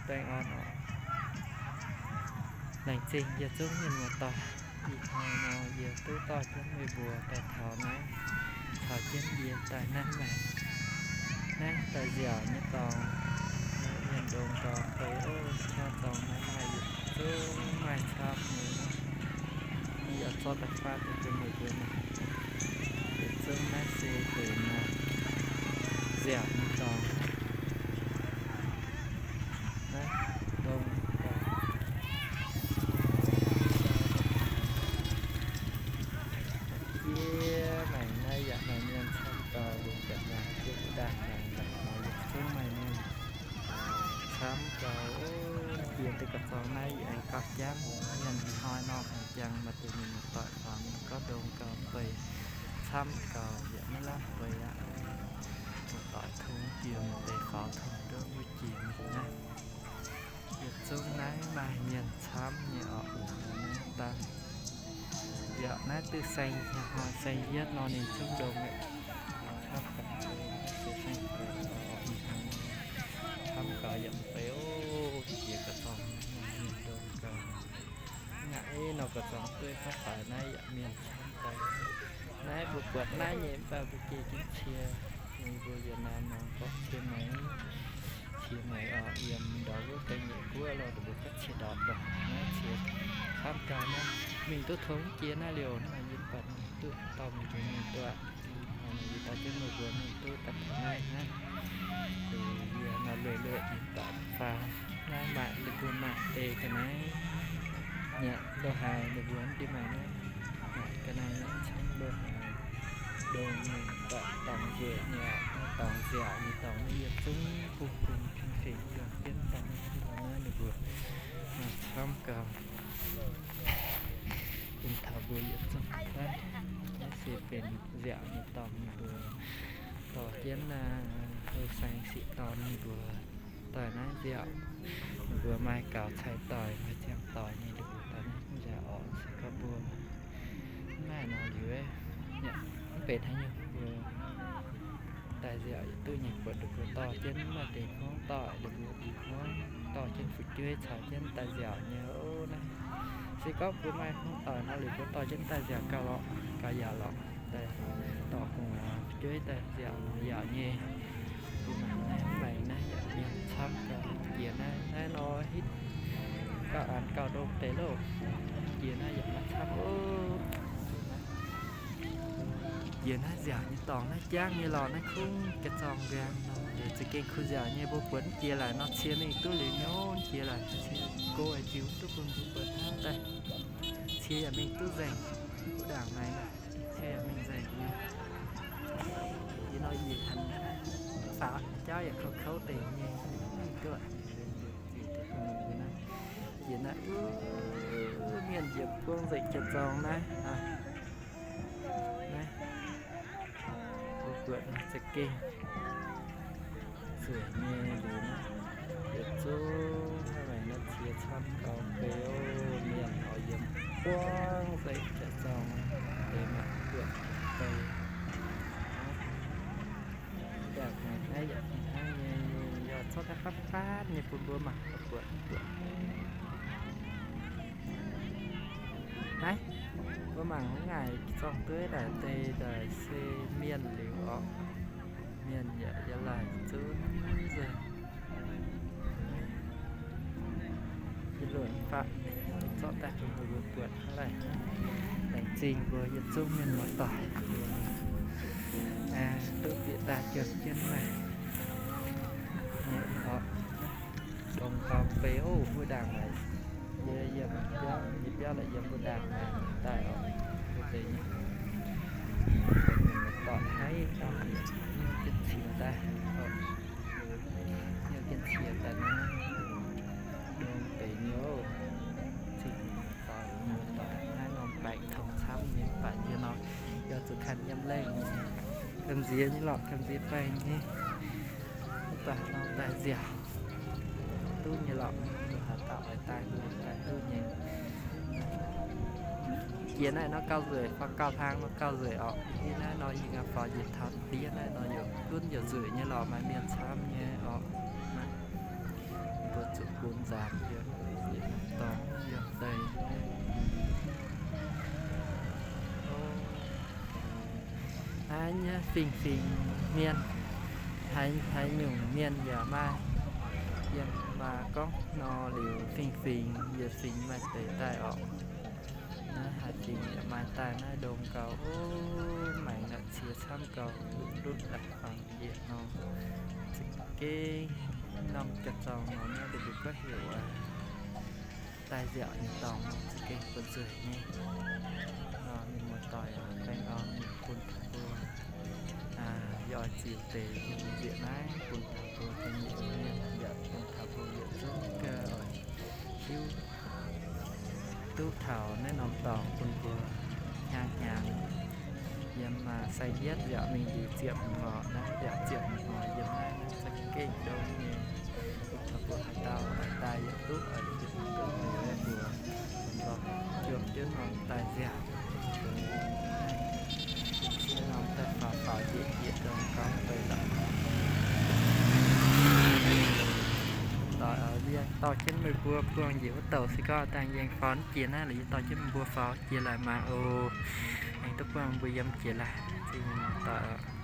Baengh orn oc. Laengz zingh yietc zungv mienh muoz-doic. Ih hnoi nor yie duqv dorh jienv meih mbuo daaih taux naaiv, caux jienv yie daaih naaiv maengc. Naaiv daaih nziaauc nyei dorngx, mienh ndongc gau feix oc. Qaqv dorngx naaiv maaih yietc zungv maaih camv nyei. Yie zorqv daaih faatv bun meih mbuo mangc. Yietc zungv naaiv se benx nziaauc nyei dorngx. Naaiv ndongc gau. Jiex maengc naaiv yaac maaih mienh camv gau, mbuo buatc nzangc jiex wuov ndaangc maengc nor yietc zungv maaih mienh camv gau. Jiex deix gauh zorngx naaiv yaac aengx gauh jangv, mienh ih hnoi nor aengx jangx maaih deix mienh muoz-doic faaux mingh gorngv ndongc gau feix camv gau, yaac maiv lamh feix aqv. Muoz-doic tungx jiex maaih deix faaux tungx nduov mbuo jiex mingh naaiv. Yietc zungv naaiv maaih mienh camv nyei oc. Naaiv daaih nziaauc naaiv duqv saeng hnoi saeng yietv nor ninh zungv ndongc mi'aqv. Camv gau, se saeng-feix oc. Ih hnoi camv gau yaac feix oc. Jiex gauh zorngx mienh ndongc gau. Ngaengc nor gauh zorngx dueiv haav faix naaiv yaac mienh camv gau. Naaiv mbuo buatc naaiv nyei mv baac mbuo jiex jienv cie, ninh mbuo yiem naaiv nor gorngv cie maengx, cie maengx oc. Yiem ndau wuov deix nyeic guoqv lorh, ninh mbuo gorngv cie ndortc lorh. Naaiv cie camv gau naaiv. Mingh duqv tong jiex naaiv liouh, naaiv maaih yie mv baac mingh duqv dorh mingh mbuo mingh duqv. Yie daaih jienv meih mbuo mingh duqv daaih taux naaiv hnangv. Yie nor lueic lueic yie daaih faaux naaiv maaic, ninh mbuo maaic ei ga'naaiv nyei lo haaix, ninh mbuo ndiev maengx naaiv maaic ga'naaiv nyei camv lo haaix. Ndongc nyei, dorngx nzueic nyei, dorngx nziaauc nyei dorngx, naaiv yietc zungv bung bung fingx fingx juangc jienv daaih naaiv, naaiv ninh mbuo maaih camv gau. Bun taux mbuo yietc zungv naaiv, naaiv se benx nziaauc nyei dorngx, ninh mbuo dorh jienv houh saeng sieqv dorn ninh mbuo daaih naaiv nziaauc. Ninh mbuo maaih gaux cai doic, maaih ziangh doic nyei, ninh mbuo daaih naaiv nziaauc oc. Se gorngv mbuo mv maaih nor liuz, mv benx haaix nyungc, mbuo daaih nziaauc yietc duqv nyei, buatc ninh mbuo dorh jienv maaih deix hmuangv doic, ninh mbuo dingc hmuangv dorh jienv fu'jueiv caux jienv daaih nziaauc nyei oc. Naaiv se gorngv mbuo maaih hmuangv doic nor liuz, mbuo dorh jienv daaih nziaauc gauh lorqc, gauh yaac lorqc. Daaih dorh gu'nguaaz fu'jueiv daaih nziaauc nor yaac nyei. Mbuo mangc naaiv, mv baac naaiv yaac mienh camv gau. Jiex naaiv, naaiv nor hitv gauh aanx gauh ndongc deix loh. Jiex naaiv yaac maaih camv oc. Jiex naaiv nziaauc nyei dorngx naaiv jangv nyei lorqc, naaiv kungx ga'zorng nziaauc nor, deix za'gengh kuh nziaauc nyei, mbuo buatc jiex laaic nor cie mingh duqv liuz nyouv jiex laaic, cie go jiu duqv bun mbuo buatc hnangv daaih. Cie yaac mingh duqv nzengc, wuov ndaangc naaiv cie yaac mingh nzengc nyei. Yie nor yie han faaux jauv yaac kouv kouv deix nyei, mingh duqv. Jiex naaiv, mienh njiec buangv nzengc jiex zorng naaiv. Naaiv, mbuo buatc naaiv za'gengh zueic nyei liuz naaiv, yietc zungv naaiv maengx naaiv cie camv gau fei oc. Mienh oix yiem buangv nzengc jiex zorng deix mangc buatc fei. Yaac maengx naaiv yaac fih hnangv nyei, yaac zorqv daaih faatv faatv nyei bun mbuo mangc buatc buatc. Naaiv, mbuo mangc mv ngaaic zorng dueiv naaic deix daaih se mienh liuz orqc. Mienh yaac yiem laaic zunv nzengc. Yie luoqc faatv zorqv daaih bun mbuo buatc hnangv laaic. Laengz zingh mbuo yietc zungv mienh muoz-doic. Duqv bieqc daaih juangc jienv maengx. Ndongc gau fei oc, wuov ndaangc naaic. Yie yiem biauv, yie biauv la'yiem wuov ndaangc naaic daaih oc. Wuov deix nyei, mienh muoz-doic haiv daaih, hnyouv jienv ciex daaih oc. Hnyouv jienv ciex daaih naaiv, ndongc deix nyei oc. Zingh muoz-doic, muoz-doic naaiv norm baengc tongx camv nyei, mv baac yie nor yaac zuqc kanh yiem lengh nyei, gamh nziex nyei lorqc, gamh nziex baengc nyei. Mv baac nor daaih nziaauc duqv nyei lorqc, mbuo haaix dauh oix daaih mbuo daaih duqv nyei. Jiex naaiv nor gauh nzueic, faaux gauh hlang nor gauh nzueic orqc. Yie naaiv nor yie ganh faaux njiec taux ndiev naaiv nor yaac gunv yaac nzueic nyei lorqc, maaih mienh camv nyei orqc. Mbuo zuqc bun nzaanx yiem, yiem dorngx yiem deix. Haaix nyungc fingx-fingx mienh, haaix, haaix nyungc mienh yaac maaih. Yiem maaih gorngv nor liuz fingx-fingx yietc fingx maaih deix daaih orqc. Naaiv haaix fingx yaac maaih daaih naaiv ndongx gauh, o, maengc naaic cie camv gauh, ndutv ndutv aqv, fangx njiec nor. Za'gengh norm ga'zorng nor naaiv ndongc mbuo gorngv heuc aqv, daaih nziaauc nyei dorngx nor za'gengh buonv-nzueic nyei. Nor mienh muoz-doic aac, baengh orn mienh bun taux mbuo, yie oix ziux deix nziec naaiv bun taux mbuo ga'nyiec mienh, yaac bun taux mbuo yietc zungv gauh oix hiuv duqv taux naaiv norm dorngx bun mbuo hnyangx-hnyangx. Yiem saeng-yietv nziaauc mingh liuz ziepc hmz orqc, naaiv nziaauc ziepc hmz orqc, yiem naaiv za'gengh ndongc nyei. Bun taux mbuo haaix dauh oix daaih yaac duqv, oix duqv mbuox mbuox mbuo, lorz juoqv jienv norm daaih nziaauc, norm daaih faaux faaux njiec njiec dongh gorngv deix lorqc. Doix, yie dorh jienv meih mbuo buangh njiec wuov douc se gorngv dangh yie aengx faaux jiex naaiv lorqc, yie dorh jienv meih mbuo faaux jiex laaix mangc oc. Aengx duqv buangh mbuo yiem jiex laaix. Zingh doix oc.